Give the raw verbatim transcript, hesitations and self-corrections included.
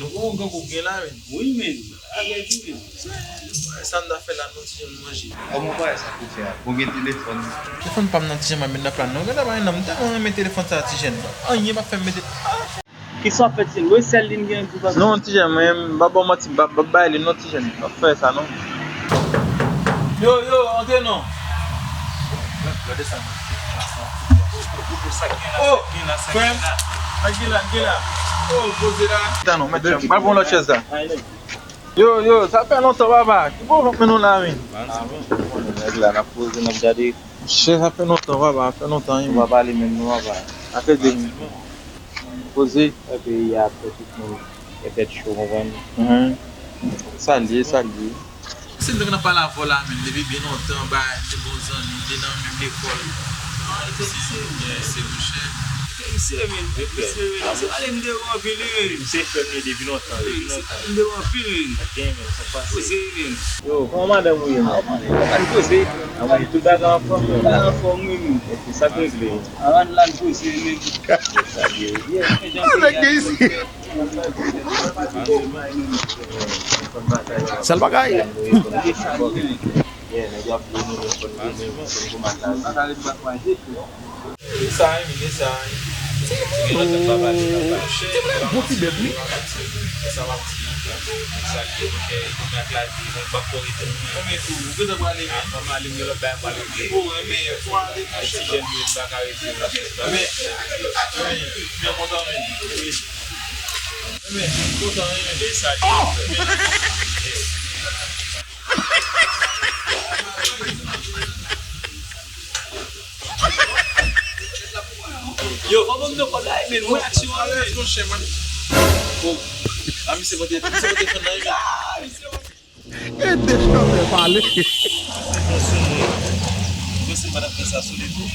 Ou grangou gen la, men. Wi, men. Sa n ta fè la, nou ti jan manje. Kòman w pa wè sa pou fè a? Bon, gen telefòn. Telefòn pa m nan ti jan, men nan plan non. Gade bagay nan, m tèlman renmen telefòn sa ti jan. Anyen pa fè m mete. Kisa w ap fè ti jan? Wi, sèl li m gen pou ba. Non, ti jan, mwen, m pa ba w manti, m pa, pa bay li non ti jan. M pa fè sa non. Yo, yo, antre non. Gade sa. Oh, frè m. Sa ki la, ki la. Oh, poze la. Tann non, mèt chanm. Pral pran lòt chèz la. Yo, yo, sa fè lontan, papa. Ki bon, men nou la, wi. Nèg la, n ap poze, n ap gade. Chè, sa fè lontan, papa, fè lontan, wi. Ou pa pale menm non, papa. Afè de poze. Peyi a, pou tout moun. Fè tèt cho, konprann. Mhm. Salye, salye. Se nou k ap pale avè w la, menm, depi byen lontan, ba, de bon zanmi, de nan menm lekòl. Se, se, se, monchè. Misye, men, misye, men, misye pale m de anpil, wi, men. Misye fè m ye depi lontan, depi lontan. Misye pale m de anpil, men. Ok, men, sa k pase? Poze, men. Yo, kòman madanm ou ye, men? Ah, madanm, pa poze. Ah, wi, tout bagay anfòm, men. Bagay anfòm, wi, men. Ok, sa k regle? Ah, n la n poze, men. Sa k regle? Sèl bagay. Sa, men sa. Ti moun bon ti bèt, wi. Sa m ap di, sa ki, ok, kounye a k la di, mwen pa ko rete. Mwen tou, ou gentan prale, men. Mwen ale, mwen lòt bagay, mwen ale. Ou renmen, ou ale, monchè. Ti jèn, mwen pa ka rete, monchè. Men, men, men, kontan, men. Men, kontan, men. E sa, Yo, fò ban m de kòb la, men, mwen aksyon an, men. Alèz, monchè, mwen. Oh. A, misye pote, misye pote fè nan, men. Ah, misye pote. E de chanpè pale. Mwen se pa t ap fè sa sou li tou.